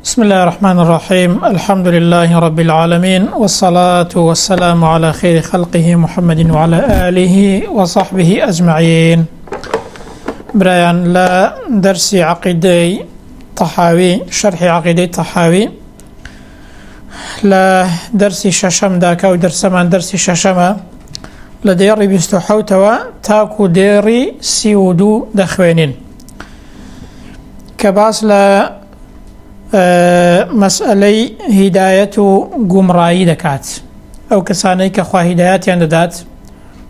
بسم الله الرحمن الرحيم الحمد لله رب العالمين والصلاة والسلام على خير خلقه محمد وعلى آله وصحبه أجمعين برایان لە دەرسی عقیدەی تەحاوی شەرحی عقیدەی تەحاوی لە دەرسی شەشەمدا کە ئەو دەرسەمان دەرسی شەشەمە لە دێڕی 27ەوە تاکو دێڕی 32 دەخوێنین کە باس لە مەسئلەی هیدایەت و گومڕایی دەکات ئەو کەسانەی کە خوا هیدایەتیان دەدات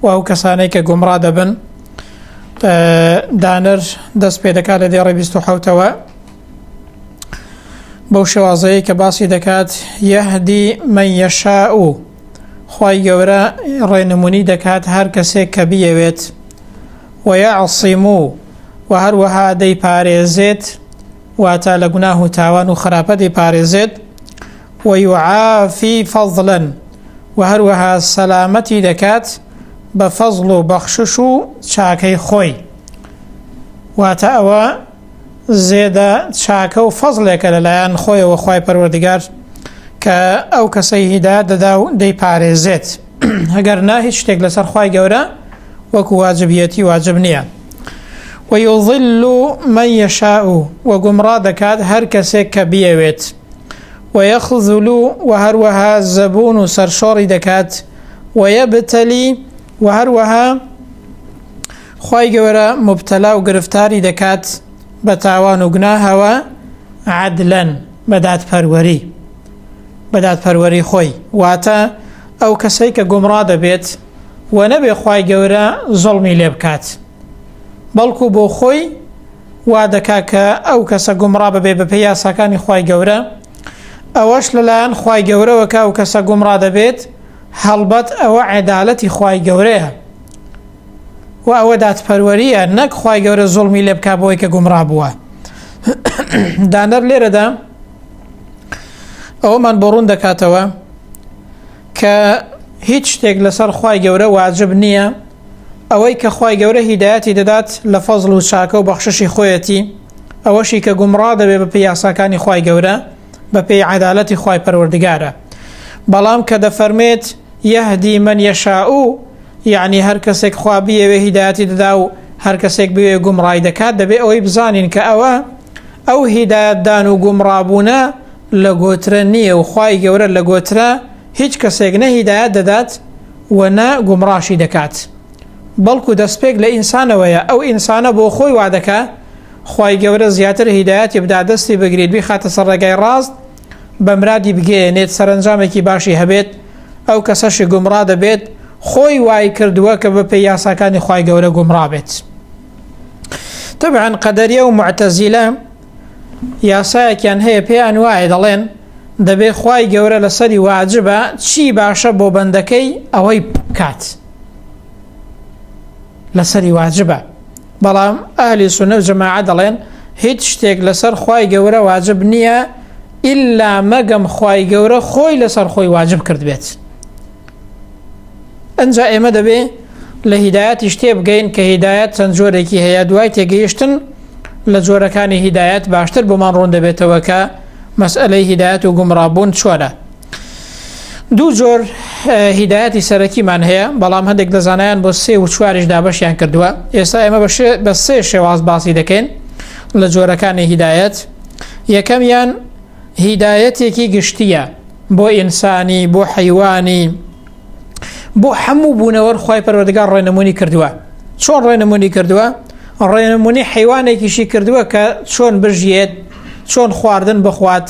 و ئەو کەسانەی کە گومڕا دەبن دانەر دەست پێ دەکات لە دێڕی 27ەوە بەو شێوازەیە کە باسی دەکات یەهدی من یەشاء خوای گەورە ڕێنمونی دەکات هەر کەسێک کە بیەوێت ویعصم و هەروەها دەیپارێزێت واتە لە گوناه و تاوان و خراپە دەیپارێزێت ویعافی فەضلا و هەروەها سەلامەتی دەکات بە فەزڵ و بەخشش و چاکەی خۆی واتە ئەوە زێدە چاکە و فەزڵێکە لەلایەن خۆیەوە خوای پەروەردگار کە ئەو کەسەی هیدایەت دەدا و دەیپارێزێت ئەگەر نا هیچ شتێک لەسەر خوای گەورە وەکو واجبیەتی واجب نییە ويضل من يشاء و گومڕا دەکات هەر کەسێک کە بیەوێت ويخذل و هەروەها زەبوون و سەرشۆڕی دەکات ويبتلي و هەروەها خوای گەورە موبتەلا و گرفتاری دەکات بە تاوان و گوناهەوە عدلا بە دادپەروەری بە دادپەروەری خۆی واتە ئەو کەسەی کە گومڕا دەبێت و نەبێ خوای گەورە زوڵمی لێ بکات بەڵکو بۆ خۆی وا دەکا کە ئەو کەسە گومڕا ببێ بەپێی یاساکانی خوای گەورە ئەوەش لەلایەن خوای گەورەوە کە ئەو کەسە گومڕا دەبێت هەڵبەت ئەوە عێدالەتی خوای گەورەیە و ئەوە دادپەروەریە نەک خوای گەورە زوڵمی لێ بکا بۆی کە گومڕا بووە دانەر لێرەدا ئەوەمان بۆ ڕوون دەکاتەوە کە هیچ شتێک لەسەر خوای گەورە واجب نییە ئەوەی کە خوای گەورە هیدایەتی دەدات لە فەزڵ و چاکە و بەخششی خۆیەتی ئەوەشی کە گومڕا دەبێ بە پێی یاساکانی خوای گەورە بە پێی عەدالەتی خوای پەروەردگارە بەڵام کە دەفەرمێت یهدی من یشاء یەعنی هەر کەسێک خوا بیەوێ هیدایەتی دەدا و هەر کەسێک بوێ گومڕای دەکات دەبێ ئەوەی بزانین کە ئەوە ئەو هیدایەتدان و گومڕابوونە لە گۆترە نییە و خوای گەورە لە گۆترە هیچ کەسێک نە هیدایەت دەدات و نە گومڕاشی دەکات بەڵکو دەستپێک لە ئینسانەوەیە ئەو ئینسانە بۆ خۆی وا دەکا خوای گەورە زیاتر هیدایەتی بدا دەستی بگریت بیخاتە سەر ڕێگای ڕاست بە مرادی بگەیەنێت سەرەنجامێکی باشی هەبێت ئەو کەسەشی گومڕا دەبێت خۆی وای کردووە کە بەپێی یاساکانی خوای گەورە گومڕا بێت طبعا قەدەریە و معتەزیلە یاسایەکیان هەیە پێیان وایە دەڵێن دەبێ خوای گەورە لەسەری واجبە چی باشە بۆ بەندەکەی ئەوەی بکات لەسەری واجبە بەڵام ئەهلی سوننە و جەماعە دەڵێن هیچ شتێک لەسەر خوای گەورە واجب نییە ئیلا مەگەم خوای گەورە خۆی لەسەر خۆی واجب کردبێت ئەنجا ئێمە دەبێ لە هیدایەتیش تێبگەین کە هیدایەت چەند جۆرێکی هەیە دوای تێگەیشتن لە جۆرەکانی هیدایەت باشتر بۆمان ڕوون دەبێتەوە کە مەسئلەی هیدایەت و گومڕابوون چۆنە دوو جۆر هیدایەتی سەرەکیمان هەیە بەڵام هەندێک لە زانایان بۆ سێ و چواریش دابەشیان کردووە ئێستا ئێمە بە سێ شێواز باسی دەکەین لە جۆرەکانی هیدایەت یەکەمیان هیدایەتێکی گشتیە بۆ ئینسانی بۆ حەیوانی بۆ هەموو بوونەوەر خوای پەروەردگار ڕێنمونی کردووە چۆن ڕێنمونی کردووە ڕێنمونی حیوانێکیشی کردووە کە چۆن بژیێت چۆن خواردن بخوات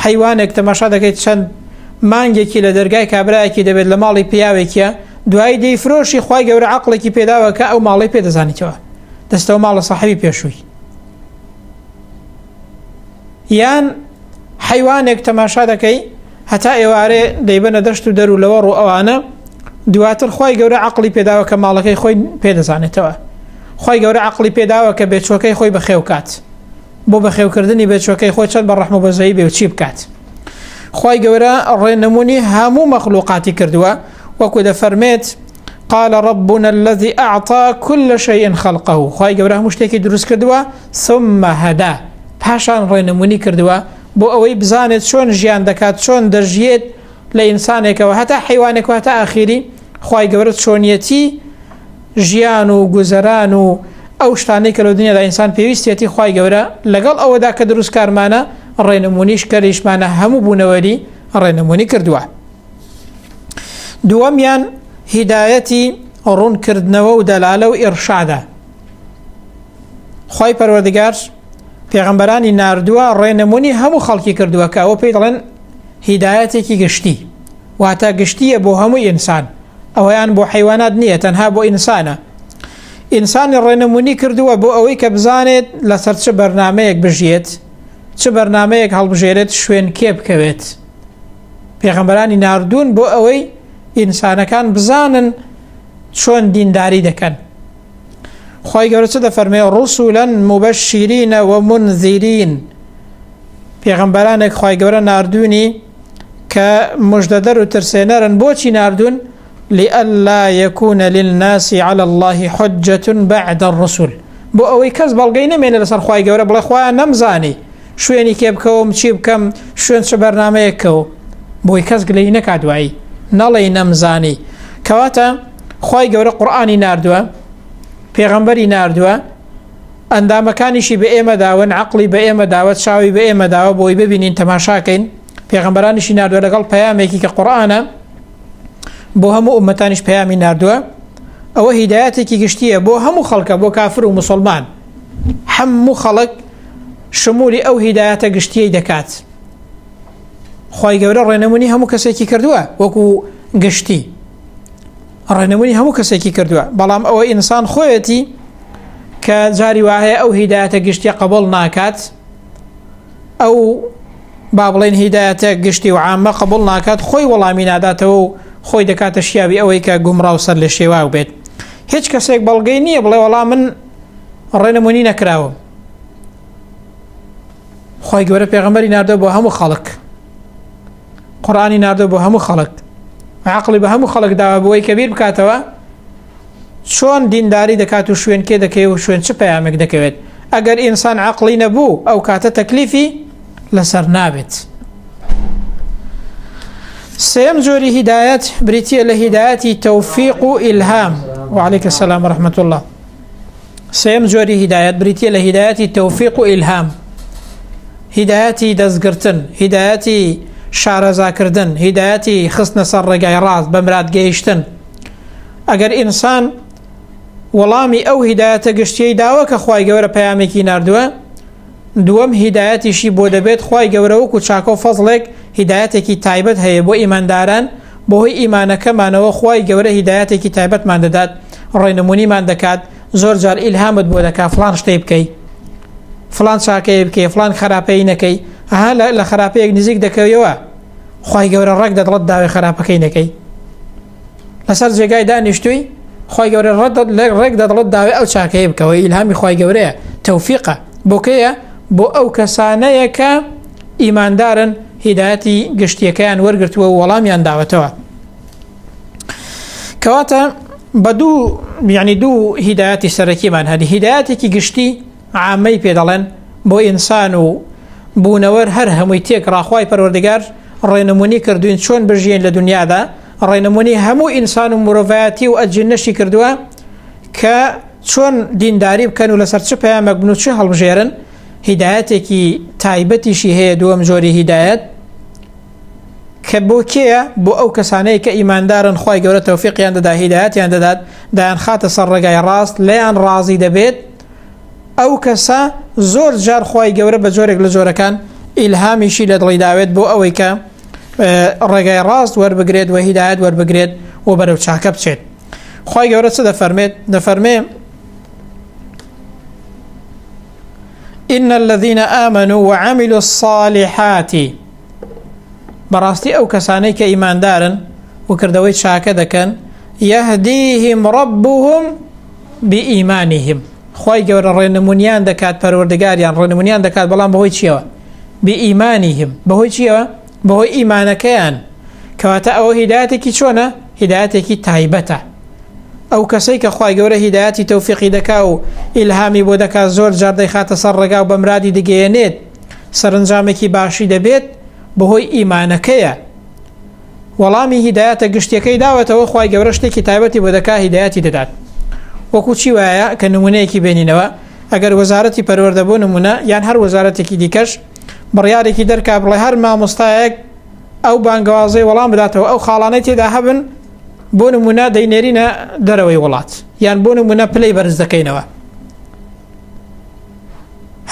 حەیوانێک تەماشا دەکەیت چەند مانگێکی لە دەرگای کابرایەکی دەبێت لە ماڵی پیاوێکیە دوایی دەیفرۆشی خوای گەورە عەقڵێکی پێداوە کە ئەو ماڵەی پێ دەزانیتەوە دەستەوە ماڵە ساحەبی پێشووی یان حەیوانێک تەماشا دەکەی هەتا ئێوارێ دەیبەنە دەشت و دەر و لەوەڕ و ئەوانە دواتر خوای گەورە عەقڵی پێداوە کە ماڵەکەی خۆی پێ دەزانێتەوە خوای گەورە عەقڵی پێداوە کە بێچوەکەی خۆی بەخێو کات بۆ بەخێوکردنی بێچوەکەی خۆی چەند بە ڕەحم و بەزەیی بێ و چی بکات خوای گەورە ڕێنمونی هەموو مەخلوقاتی کردووە وەکو دەفەرمێت قال ربنا الذي أعطى كل شيء خلقه خوای گەورە هەموو شتێکی دروست کردووە ثم هدا پاشان ڕێنمونی کردووە بۆ ئەوەی بزانێت چۆن ژیان دەکات، چۆن دەژیێت لە ئینسانێکەوە هەتا حەیوانێک و هەتا ئاخیری، خوای گەورە چۆنیەتی ژیان و گوزەران و ئەو شتانەی کە لە دنیادا ئینسان پێویستیەتی خوای گەورە لەگەڵ ئەوەدا کە دروستکارمانە ڕێنمونیش کەریشمانە هەموو بوونەوەری ڕێنمونی کردووە. دووەمیان هیدایەتی ڕوونکردنەوە و دەلالە و ئیرشادە. خوای پەروەردگار پێغەمبەرانی ناردووە ڕێنمونی هەموو خەڵکی کردووە کە ئەوە پێی دەڵێن هیدایەتێکی گشتی واتە گشتیە بۆ هەموو ئینسان ئەوەیان بۆ حیوانات نییە تەنها بۆ ئینسانە ئینسانی ڕێنمونی کردووە بۆ ئەوەی کە بزانێت لەسەر چ بەرنمەیەک بژیێت چ بەرنمەیەک هەڵبژێرێت شوێن کێ بکەوێت پێغەمبەرانی ناردوون بۆ ئەوەی ئینسانەکان بزانن چۆن دینداری دەکەن خوای گەورە چ دەفەرمێ ڕسولا مبشرین ومنذرین پێغەمبەرانێک خوای گەورە ناردوونی کە مژدەدەر و ترسێنەرن بۆچی ناردوون لئلا يكون للناس على الله حجة بعد الرسل بۆ ئەوەی کەس بەڵگەی نەمێنێ لەسەر خوای گەورە بڵێ خوایە نەمزانی شوێنی کێ بکەوم چی بکەم شوێن چ بەرنمەیەک کەو بۆی کەس گلەی نەکا دوایی نەڵێی نەمزانی کەواتە خوای گەورە قورئانی ناردووە پێغەمبەری ناردووە ئەندامەکانیشی بە ئێمە داون عەقڵی بە ئێمە داوە چاوی بە ئێمە داوە بۆی ببینین تەماشاکەین پێغەمبەرانیشی ناردووە لەگەڵ پەیامێکی کە قورئانە بۆ هەموو ئومەتانیش پەیامی ناردووە ئەوە هیدایەتێکی گشتیە بۆ هەموو خەڵکە بۆ کافر و مسلمان هەموو خەڵک شمولی ئەو هیدایەتە گشتیەی دەکات خوای گەورە ڕێنمونی هەموو کەسێکی کردووە وەکو گشتی ڕێنمونی هەموو کەسێکی کردووە بەڵام ئەوە ئینسان خۆیەتی کە جاری وایە ئەو هیدایەتە گشتیە قبول ناکات ئەو با بڵێن هیدایەتە گشتی و عامە قبول ناکات خۆی وەڵامی ناداتەوە و خۆی دەکاتە شیاوی ئەوەی کە گومڕا و سەر لە شێواو بێت هیچ کەسێک بەڵگەی نییە بڵێ وەڵام من ڕێنمونی نەکراوم خوای گەورە پێغەمبەری ناردووە بۆ هەموو خەڵک قورئانی ناردووە بۆ هەموو خەڵک عقلی بە هەموو خەڵک داوە بۆی کە بیر بکاتەوە چۆن دینداری دەکات و شوێن کێ دەکەوێت و شوێن چ پەیامێک دەکەوێت ئەگەر ئینسان عقلی نەبوو ئەو کاتە تەکلیفی لەسەر نابێت سێم جۆری هیدایەت بریتە لە هیدایەتی تەوفیق و ئیلهام وعليك السلام ورحمة الله سێیەم جۆری هیدایەت بریتیە لە هیدایەتی تەوفیق و ئیلهام، هیدایەتی دەستگرتن، هیدایەتی شارەزاکردن، هیدایەتی خستنە سەر ڕێگای ڕاست، بە مراد گەیشتن. ئەگەر ئینسان وەڵامی ئەو هیدایەتە گشتیەی داوە کە خوای گەورە پەیامێکی ناردووە، دووەم هیدایەتیشی بۆ دەبێت خوای گەورە وەکو چاکە و فەزڵێک هیدایەتێکی تایبەت هەیە بۆ ئیمانداران بەهۆی ئیمانەکەمانەوە خوای گەورە هیدایەتێکی تایبەتمان دەدات ڕێنمونیمان دەکات زۆر جار ئیلهامت بۆ دەکات فڵان شتەی بکەی فڵان چاکەیە بکەی فڵان خراپەی نەکەی ئەها لە خراپەیەک نزیک دەکەویەوە خوای گەورە ڕێک دەدڵت داوێ خراپەکەی نەکەی لەسەر جێگای دانیشتووی خوای گەورە ڕێک دەدڵت داوێ ئەو چاکەیە بکەوە ئیلهامی خوای گەورەیە تەوفیقە بۆ کێیە بۆ ئەو کەسانەیە کە ئیماندارن هیدایەتی گشتیەکەیان وەرگرتووە و وەڵامیان داوەتەوە کەواتە بە دوو یعنی دوو هیدایەتی سەرەکیمان هەنی هیدایەتێکی گشتی عامەی پێ دەڵێن بۆ ئینسان و بوونەوەر هەر هەمووی تێک ڕاخوای پەروەردگار ڕێنمونی کردوین چۆن بژیین لە دنیادا ڕێنمونی هەموو ئینسان و مرۆڤایەتی و ئەجنەشی کردووە کە چۆن دینداری بکەن و لەسەر چ پەیامێک بن و چ هەڵبژێرن هیدایەتێکی تایبەتیشی هەیە دووەم جۆری هیدایەت کە بۆ کێیە بۆ ئەو کەسانەی کە ئیماندارن خوای گەورە تەوفیقیان دەدا هیدایەتیان دەدات دایان خاتە سەر ڕێگای ڕاست لێیان ڕازی دەبێت ئەو کەسە زۆر جار خوای گەورە بە جۆرێک لە جۆرەکان ئیلهامیشی لە دڵی داوێت بۆ ئەوەی کە ڕێگای ڕاست وەربگرێت و هیدایەت وەربگرێت و بەرەو چاکە بچێت خوای گەورە چ دەفەرمێت دەفەرمێ إن الذين آمنوا وعملوا الصالحات بەڕاستی ئەو کەسانەی کە ئیماندارن و کردەوەی چاکە دەکەن يهديهم ربهم بئیمانهم خوای گەورە ڕێنمونیان دەکات پەروەردگاریان ڕێنمونیان دەکات بەڵام بەهۆی چیەوە بئیمانهم بەهۆی چیەوە بەهۆی ئیمانەکەیان کەواتە ئەوە هیدایەتێکی چۆنە هیدایەتێکی تایبەتە ئەو کەسەی کە خوای گەورە هیدایەتی تەوفیقی دەکا و ئیلهامی بۆ دەکا زۆر جار دەیخاتە سەر ڕێگا و بەمرادی دەگەیەنێت. سەرنجامێکی باشی دەبێت بەهۆی ئیمانەکەیە وەڵامی هیدایەتە گشتیەکەی داوەتەوە خوای گەورە شتێکی تایبەتی بۆ دەکا هیدایەتی دەدات وەکو چی وایە کە نمونەیەکی بێنینەوە ئەگەر وەزارەتی پەروەردە بۆ نمونە یان هەر وەزارەتێکی دیکەش بڕیارێکی دەرکا بڵێ هەر مامۆستایەک ئەو بانگەوازەی وەڵام بداتەوە ئەو خاڵانەی تێدا هەبن بۆ نمونە دەینێرینە دەرەوەی وڵات یان بۆ نمونە پلەی بەرز دەکەینەوە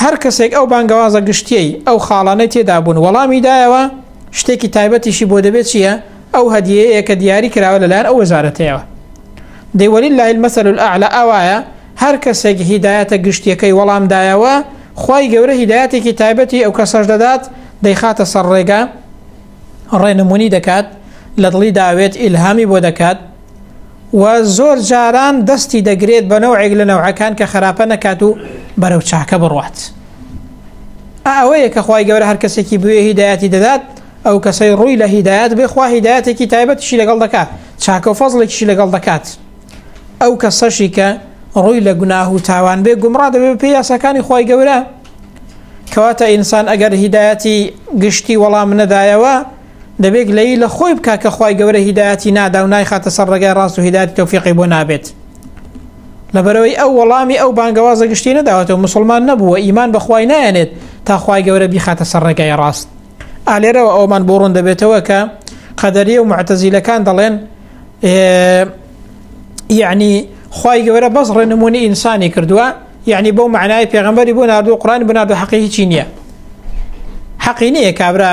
هەر کەسێک ئەو بانگەوازە گشتیەی ئەو خاڵانەی تێدا بوون وەڵامی دایەوە شتێکی تایبەتیشی بۆ دەبێت چییە؟ ئەو هەدیەیە کە دیاری کراوە لەلایەن ئەو وەزارەتەیەوە. دەی ولله المثل الاعلی ئاوایە هەر کەسێک هیدایەتە گشتیەکەی وەڵام دایەوە خوای گەورە هیدایەتێکی تایبەتی ئەو کەسەش دەدات دەیخاتە سەر ڕێگا ڕێنمونی دەکات لە دڵی داوێت ئیلهامی بۆ دەکات و زۆر جاران دەستی دەگرێت بە نەوعێک لە نەوعەکان کە خراپە نەکات و بەرەو چاکە بڕوات. ئا ئەوەیە کە خوای گەورە هەر کەسێکی بوێ هیدایەتی دەدات، ئەو کەسەی ڕووی لە هیدایەت بێ خوا هیدایەتێکی تایبەتیشی لەگەڵ دەکات، چاکە و فەزڵێکیشی لەگەڵ دەکات. ئەو کەسەشی کە ڕووی لە گوناه و تاوان بێ گومڕا دەبێ بەپێی یاساکانی خوای گەورە. کەواتە ئینسان ئەگەر هیدایەتی گشتی وەڵام نەدایەوە دەبێ گلەیی لە خۆی بکا کە خوای گەورە هیدایەتی نادا و نایخاتە سەر ڕێگای ڕاست و هیدایەتی تەوفیقی بۆ نابێت. لەبەرئەوەی ئەو وەڵامی ئەو بانگەوازە گشتی نەداوەتەوە موسڵمان نەبووە ئیمان بە خوای نایەنێت تا خوای گەورە بیخاتە سەر ڕێگای ڕاست. ئا لێرەوە ئەومان بۆ ڕوون دەبێتەوە کە قەدەریە و معتەزیلەکان دەڵێن یعنی خوای گەورە بەس ڕێنمونی ئینسانی کردووە یعنی بەو معنای پێغەمبەری بۆ ناردوو قورئانی بۆ ناردوو حەقی هیچی نییە حەقی نییە کابرا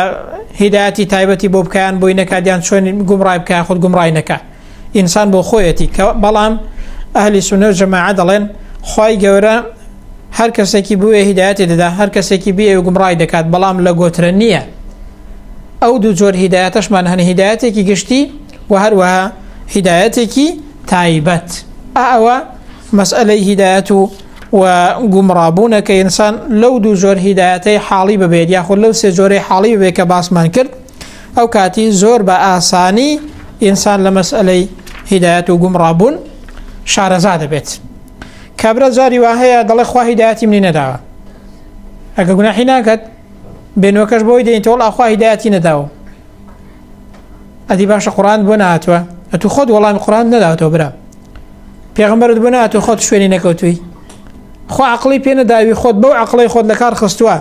هیدایەتی تایبەتی بۆ بکەیان بۆی نەکات یان چۆن گومڕای بکە خود گومڕای نەکە ئینسان بۆ خۆیەتی کە بەڵام ئەهلی سوننە و جەماعە دەڵێن خوای گەورە هەر کەسێکی بوێ هیدایەتی دەدا هەر کەسێکی بێ و گومڕای دەکات بەڵام لە گۆترە نییە ئەو دوو جۆر هیدایەتەشمان هەن هیدایەتێکی گشتی و هەروەها هیدایەتێکی تایبەت ئەوە مەسئلەی هیدایەت و و گومڕابوونە کە ئینسان لەو دوو جۆر هیدایەتەی حاڵی ببێت یاخود لەو سێ جۆرەی حاڵی ببێت کە باسمان کرد ئەو کاتی زۆر بە ئاسانی ئینسان لە مەسئەلەی هیدایەت و گومڕابوون شارەزا دەبێت. کابرا جاری وا هەیە دەڵێ خوا هیدایەتی منی نەداوە. ئەگە گوناحی ناکات بێنوەکەش بۆی دێنیتەوە وەڵا خوا هیدایەتی نەداوە. ئەدی باشە قورئان بۆ نەهاتووە؟ ئەتوو خۆت وەڵامی قورئان نەداوەتەوە برا. پێغەمبەرت بۆ نەهاتووە خۆت شوێنی نەکەوتووی. خوا عەقڵی پێ نەداوی خۆت بەو عەقڵەی خۆت لەکار خستووە.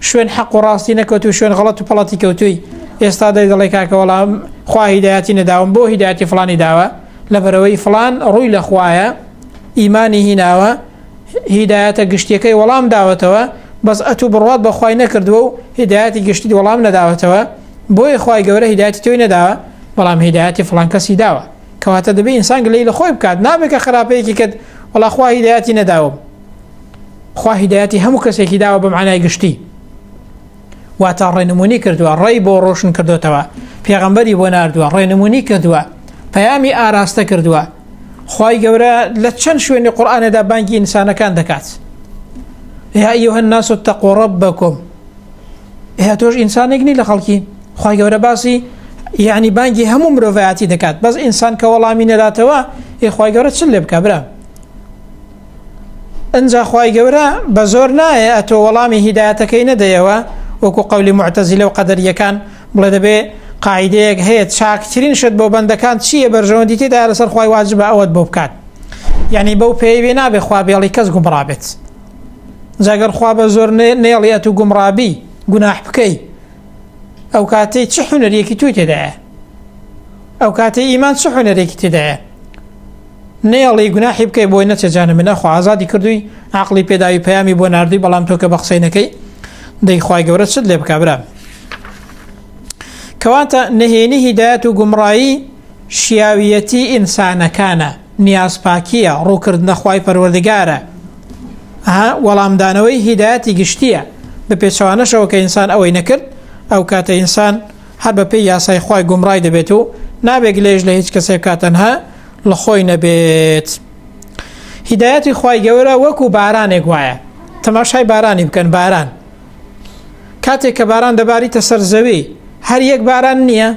شوێن حەق و ڕاستی نەکەوتوو شوێن غەڵەت و پەڵەتی کەوتووی ئێستا دەی دەڵێ کاکە وەڵا خوا هیدایەتی نەداوم بۆ هیدایەتی فڵانی داوە لەبەرەوەی فڵان ڕووی لە خوایە ئیمانی هیناوە هیدایەتە گشتیەکەی وەڵام داوەتەوە بەس ئەتوو بڕوات بە خوای نەکردووە و هیدایەتی گشتیت وەڵام نەداوەتەوە بۆیە خوای گەورە هیدایەتی تۆی نەداوە بەڵام هیدایەتی فڵان کەسی داوە کەواتە دەبێ ئینسان گلەیی لە خۆی بکات نابێت کە خراپەیەکی کرد وەڵا خوا هیدایەتی نەداوم خوا هیدایەتی هەموو کەسێکی داوە بە معنای گشتی واتە ڕێنمونی کردووە ڕێی بۆ ڕۆشن کردوتەوە پێغەمبەری بۆ ناردووە ڕێنمونی کردووە پەیامی ئاراستە کردووە خوای گەورە لە چەند شوێنی قورئانێدا بانگی ئینسانەکان دەکات یا ئەیها الناس اتقوا ربکم ئێ تۆش ئینسانێک نی لە خەڵکی خوای گەورە باسی یعنی بانگی هەموو مرۆڤایەتی دەکات بەس ئینسان کە وەڵامی نەداتەوە ئێ خوای گەورە چ لێ بکە برا ئنجا خوای گەورە بە زۆر نایە ئەتۆ وەڵامی هیدایەتەکەی نەدەیەوە وەکو قەولی موعتەزیلە و قەدەریەکان بڵێ دەبێ قاعیدەیەک هەیە چاکترین شت بۆ بەندەکان چییە بەرژەوەندی تێدایە لەسەر خوای واجبە ئەوەت بۆ بکات یعنی بەو پێی بێ نابێ خوا بێڵی کەس گومڕا بێت جاگەر خوا بە زۆر نێڵی ئەتو گومڕابی گوناح بکەی ئەو کاتەی چ حونەرێکی توی تێدایە ئەو کاتەی ئیمان چ حونەرێکی تێدایە نەیەڵی گوناحی بکەی بۆی نەچێ جانە منە خوا ئازادی کردووی عەقڵی پێداوی پەیامی بۆ ناردووی بەڵام تۆ کە بە قسەی نەکەی دەی خوای گەورە چت لێ بکا برا کەواتە نهێنی هیدایەت و گومڕایی شیاویەتی ئینسانەکانە نیازپاکیە ڕووکردنە خوای پەروەردگارە وەڵامدانەوەی هیدایەتی گشتیە بە پێچەوانەشەوە کە ئینسان ئەوەی نەکرد ئەو کاتە ئینسان هەر بە پێی یاسای خوای گومڕای دەبێت و نابێ گلەیش لە هیچ کەسێک بکات تەنها لە خۆی نەبێت. هیدایەتی خوای گەورە وەکو بارانێک وایە تەماشای بارانی بکەن باران کاتێک کە باران دەباریتە سەر زەوی هەر یەک باران نییە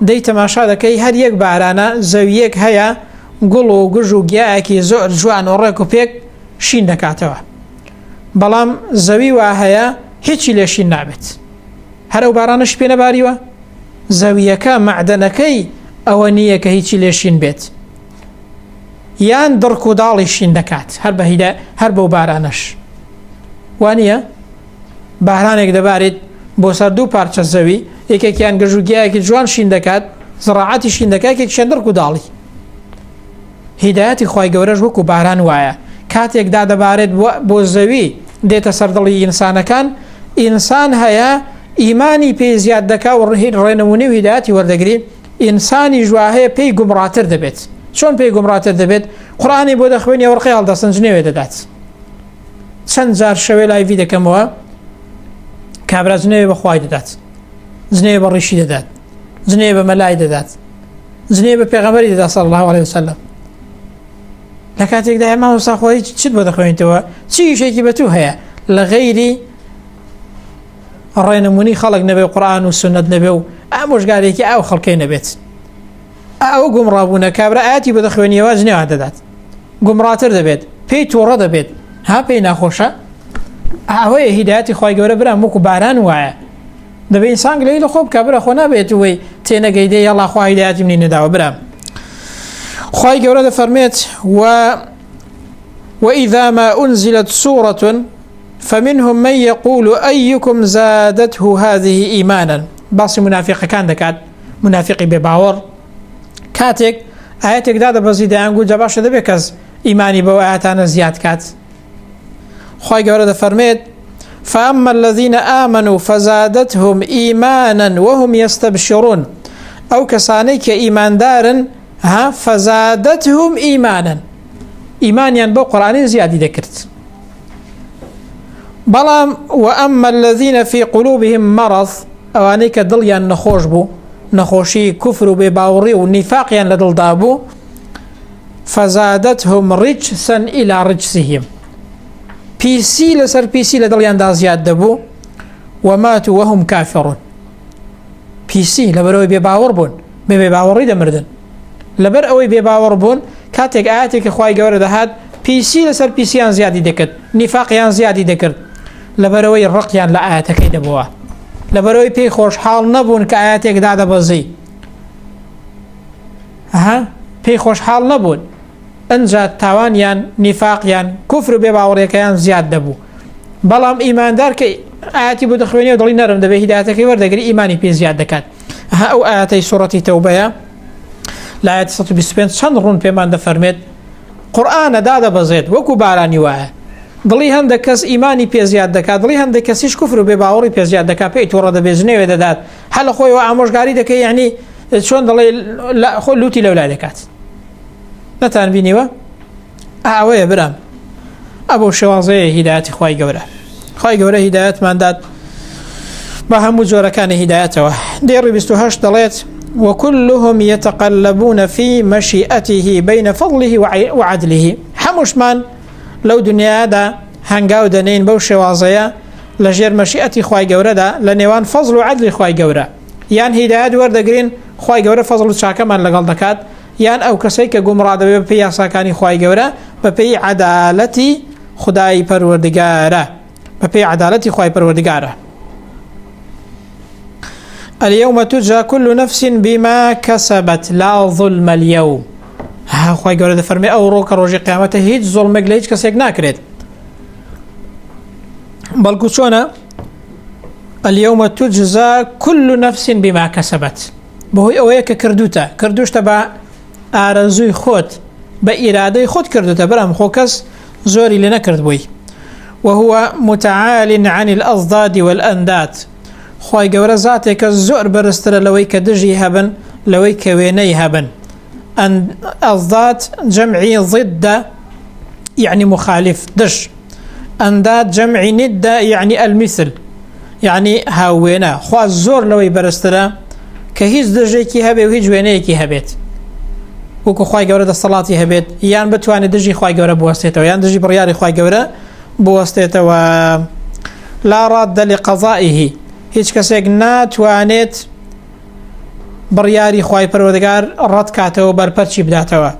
دەی تەماشا دەکەی هەر یەک بارانە زەویەک هەیە گوڵ و گژ و گیایەکی زۆر جوان و ڕێک و پێک شین دەکاتەوە بەڵام زەوی وا هەیە هیچی لێ شین نابێت. هەر ئەو بارانەش پێ نەباریوە؟ زەوییەکە مەعدەنەکەی ئەوە نییە کە هیچی لێ شین بێت. یان دڕک و داڵی شین دەکات هەر بە هیدا هەر بەو بارانەش. وانییە؟ بارانێک دەبارێت بۆ سەر دوو پارچە زەوی، یەکێکیان گژ و گیایەکی جوان شین دەکات، زڕاعەتی شین دەکات، یەکێکیان دڕک و داڵی. هیدایەتی خوای گەورەش وەکو باران وایە کاتێک دادەبارێت بۆ زەوی دێتە سەر دڵی ئینسانەکان، ئینسان هەیە ئیمانی پێی زیاد دەکا و ڕێنمونی و هیدایەتی وەردەگری، ئینسانیش وا هەیە پێی گومڕاتر دەبێت. چۆن پێی گومڕاتر دەبێت؟ قورئانی بۆ دەخوێنی وەرقەی هەڵدەستن جنێوێ دەدات. چەند جار شەوێ لایڤی دەکەمەوە کابرا جنێوێ بە خوای دەدات، جنێوێ بە ڕیشی دەدات، جنێوێ بە مەلای دەدات، جنێ بە پێغەمبەری دەدا صلی الله علیه وسلم. لە کاتێکدا مامۆستا خۆی چت بۆ دەخوێنیتەوە، چی ئیشێکی بە تو هەیە لە غەیری ڕێنمونی خەڵک نەبێ و قورئان و سوننەت نەبێ و ئامۆژگارێکی ئاو خەڵکەی نەبێت. ئەو گومڕابوونە کابرا ئاەتی بۆ دەخوێنیەوە جنێوان دەدات، گومڕاتر دەبێت، پێی تووڕە دەبێت، ها پێی ناخۆشە. ئەوەیە هیدایەتی خوای گەورە برام وەکو باران وایە. دەبێ ئینسان گلەیی لە خۆ بکا برا، خۆ نابێت وەی تێنەگەی دێ یاڵا خوا هیدایەتی منی نەداوە برام. خوای گەورە دەفەرمێت و وإذا ما أنزلت سورة فمنهم من يقول أيكم زادته هذه إيمانا. باسی منافقەکان دەکات، منافقی بێباوەڕ کاتێک ئاەتێک دادەبەزی دەیانگوت جا باشە دەبێت کەس ئیمانی بەو ئاەتانە زیاد کات. خوای گەورە دەفەرمێت فأما الذين آمنوا فزادتهم إيمانا وهم يستبشرون. ئەو کەسانەی کە ئیماندارن ها فزادتهم إيمانا، ئیمانیان بۆ قورئانی زیادی دەکرد. بەڵام وأما الذين في قلوبهم مرض، ئەوانەی کە دڵیان نەخۆش بوو، نەخۆشی کوفر و بێباوەڕی و نیفاقیان لە دڵدا بوو، فزادتهم رجسا إلى رجسهم، پیسی لەسەر پیسی لە دڵیاندا زیاد دەبوو، وماتوا وهم كافرون. پیسی لەبەرەوەی بێباوەڕ بوون، بێ بێباوەڕی دەمردن. لەبەر ئەوەی بێباوەڕ بوون کاتێک ئاەتێکی خوای گەورە دەهات پیسی لەسەر پیسیان زیادی دەکرد، نیفاقیان زیادی دەکرد، لەبەرەوەی ڕقیان لە ئاەتەکەی دەبووە، لەبەرەوەی پێی خۆشحاڵ نەبوون کە ئاەتێک دادەبەزی، ها پێی خۆشحاڵ نەبوون، ئەنجا تاوانیان نیفاقیان کوفر و بێباوەڕیەکەیان زیاد دەبوو. بەڵام ئیماندار کە ئاەتی بۆ دەخوێنێ و دڵی نەرم دەبێ هیدایەتەکەی وەردەگری، ئیمانی پێ زیاد دەکات. ها ئەو ئاەتەی سوڕەتی تەوبەیە لە ئاەتی 125 چەند ڕوون پێمان دەفەرمێت قورئانە دادەبەزێت وەکو بارانی وایە، دڵی هەندێک کەس ئیمانی پێ زیاد دەکات، دڵی هەندێک کەسیش کوفر و بێباوەڕی پێ زیاد دەکات، پێی تووڕە دەبێت، جنێوێ دەدات، هەر لە خۆیەوە ئامۆژگاری دەکەی، یعنی چۆن دەڵێ خۆ لوتی لەولای دەکات. نەتان بینیوە؟ ئەوەیە برام، ئەبۆ شێوازەیە هیدایەتی خوای گەورە. خوای گەورە هیدایەتمان دات بە هەموو جۆرەکانی هیدایەتەوە. دێڕی 28 دەڵێت وكلهم يتقلبون في مشيئته بين فضله وعدله. هەمووشمان لەو دنیادا هەنگاو دەنێین بەو شێوازەیە لە ژێر مەشیئەتی خوای گەورەدا لە نێوان فەزل و عەدلی خوای گەورە. یان هیدایەت وەردەگرین خوای گەورە فەزل و چاکەمان لەگەڵ دەکات، یان ئەو کەسەی کە گومڕا دەبێت بەپێی یاساکانی خوای گەورە، بەپێی عەدالەتی خدای پەروەردگارە، بەپێی عەدالەتی خوای پەروەردگارە. اليوم تجزى كل نفس بما كسبت لا ظلم اليوم. ها خوای گەورە دەفەرمێ ئەو ڕۆ کە ڕۆژی قیامەتە هیچ زوڵمێک لە هیچ کەسێک ناکرێت، بەڵکو چۆنە اليوم تجزى كل نفس بما كسبت، بەهۆی ئەوەیە کە کردوتە، کردوشتە بە ئارەزووی خۆت، بە ئیرادەی خۆت کردوتە، برام خۆ کەس زۆری لێ نەکرد بووی. وهو متعال عن الأضداد والأنداد. خوای گەورە ذاتێکە زۆر بەرزترە لەوەی کە دژی هەبن، لەوەی کە وێنەی هەبن. أضداد جمعی ضد يعني مخالف دش، أنداد جمعی ند يعني المثل يعني هاوێنە. خوا زۆر لەوەی بەرزترە کە هیچ دژێکی هەبێ و هیچ وێنەیەکی هەبێت، وەکو خوای گەورە دەسەڵاتی هەبێت، یان بتوانێت دژی خوای گەورە بوەستێتەوە، یان دژی بڕیاری خوای گەورە بوەستێتەوە. لا راد لقضائه، هیچ کەسێک ناتوانێت بڕیاری خوای پەروەردگار ڕەت کاتەوە، بەرپەرچی بداتەوە.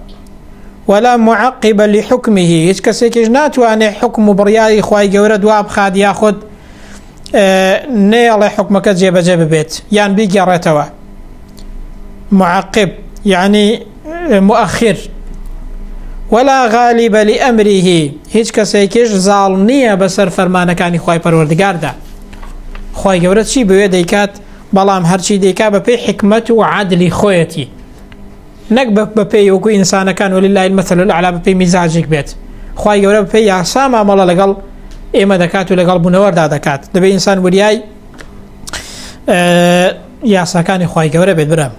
ولا معقب لحكمه، هیچ کەسێکیش ناتوانێت حکم و بڕیاری خوای گەورە دوا بخات یاخود نەیەڵێ حوکمەکە جێبەجێ ببێت یان بیگێڕێتەوە. معقب یعنی مؤخر ولا غالب لأمره هیچ کەسێکیش زاڵ نییە بەسەر فەرمانەکانی خوای پەروەردگاردا. خوای گەورە چی بوێ دەیکات، بەڵام هەرچی دەیکا بەپێی حکمەت و عەدلی خۆیەتی، نەک بەپێی وەکو ئینسانەکان ولله المثل الاعلى بەپێی میزاجێک بێت. خوای گەورە بەپێی یاسا مامەڵە لەگەڵ ئێمە دەکات و لەگەڵ بوونەوەردا دەکات. دەبێ ئینسان وریای یاساکانی خوای گەورە بێت. برام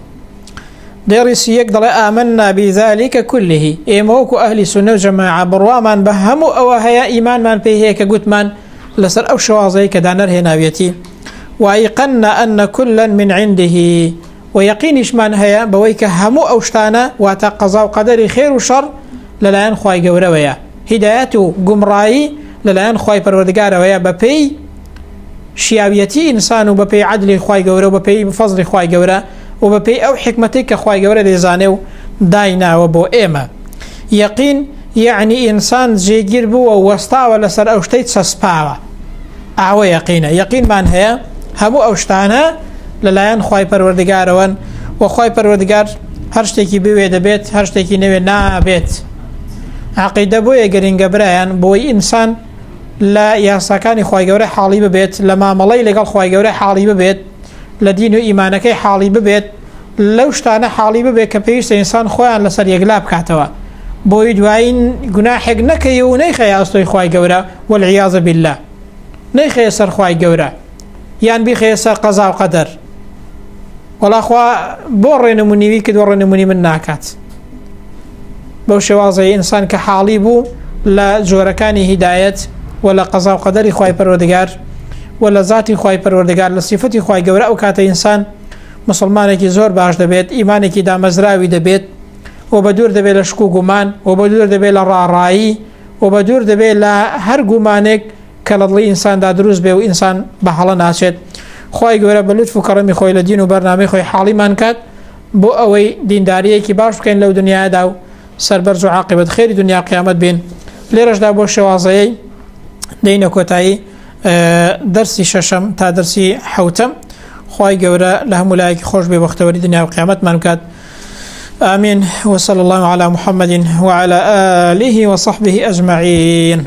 دێڕی 31 دەڵێ آمنا بذلك كله، ئێمە وەکو ئەهلی سوننە و جەماعە بڕوامان بە هەموو ئەوە هەیە، ئیمانمان پێی هەیە کە گوتمان لەسەر ئەو شێوازەی کە دانەر هێناویەتی. وأيقنا أن كلا من عنده، و یەقینیشمان هەیە بەوەی کە هەموو ئەو شتانە واتە قەزا و قەدەری خێر و شەڕ لەلایەن خوای گەورەوەیە، هیدایەت و گومڕایی لەلایەن خوای پەروەردگارەوەیە بەپێی شیاویەتی ئینسان و بەپێی عەدلی خوای گەورە و بەپێی فەزڵی خوای گەورە و بەپێی ئەو حیکمەتەی کە خوای گەورە دەیزانێ و دایناوە بۆ ئێمە. یەقین یەعنی ئینسان جێگیر بووە و وەستاوە لەسەر ئەو شتەی چەسپاوە، ئاوە یەقینە. یەقینمان هەیە هەموو ئەو شتانە لەلایەن خوای پەروەردگارەوەن و خوای پەروەردگار هەر شتێکی بوێ دەبێت، هەر شتێکی نەوێ نابێت. عەقیدە بۆیە گرنگە برایان، بۆی ئینسان لە یاساکانی خوای گەورە حاڵی ببێت، لە مامەڵەی لەگەڵ خوای گەورە حاڵی ببێت، لە دین و ئیمانەکەی حاڵی ببێت، لەو شتانە حاڵی ببێت کە پێویستە ئینسان خۆیان لەسەر یەکلا بکاتەوە، بۆی دوایین گوناحێک نەکەی و نەیخەیە ئەستۆی خوای گەورە، والعیاذ بالله، نەیخەیە سەر خوای گەورە یان بیخەیە سەر قەزا و قەدەر. وەڵا خوا بۆ ڕێنمونیوی کرد و ڕێنمونی من ناکات. بەو شێوازەی ئینسان کە حاڵی بوو لە جۆرەکانی هیدایەت و لە قەزا و قەدەری خوای پەروەردگار و لە ذاتی خوای پەروەردگار لە سیفەتی خوای گەورە، ئەو کاتە ئینسان مسلمانێکی زۆر باش دەبێت، ئیمانێکی دامەزراوی دەبێت و بە دوور دەبێت لە شک و گومان و بە دوور دەبێت لە ڕاڕایی و بە دوور دەبێت لە هەر گومانێک کە لە دڵی ئینساندا دروست بێ و ئینسان بە هەڵە ناچێت. خوای گەورە بە لوتف و کەڕەمی خۆی لە دین و بەرنامەی خۆی حاڵیمان کات بۆ ئەوەی دینداریەکی باش بکەین لەو دنیادا و سەربەرز و عاقبەت خێری دنیا قیامەت بین. لێرەشدا بۆ شێوازەیەی دەینە کۆتایی دەرسی شەشەم تا دەرسی حەوتەم. خوای گەورە لە هەموو لایەکی خۆش بێ بەختەوەری دنیا و قیامەتمان بکات. آمين. وصلى الله على محمد وعلى آله وصحبه أجمعين.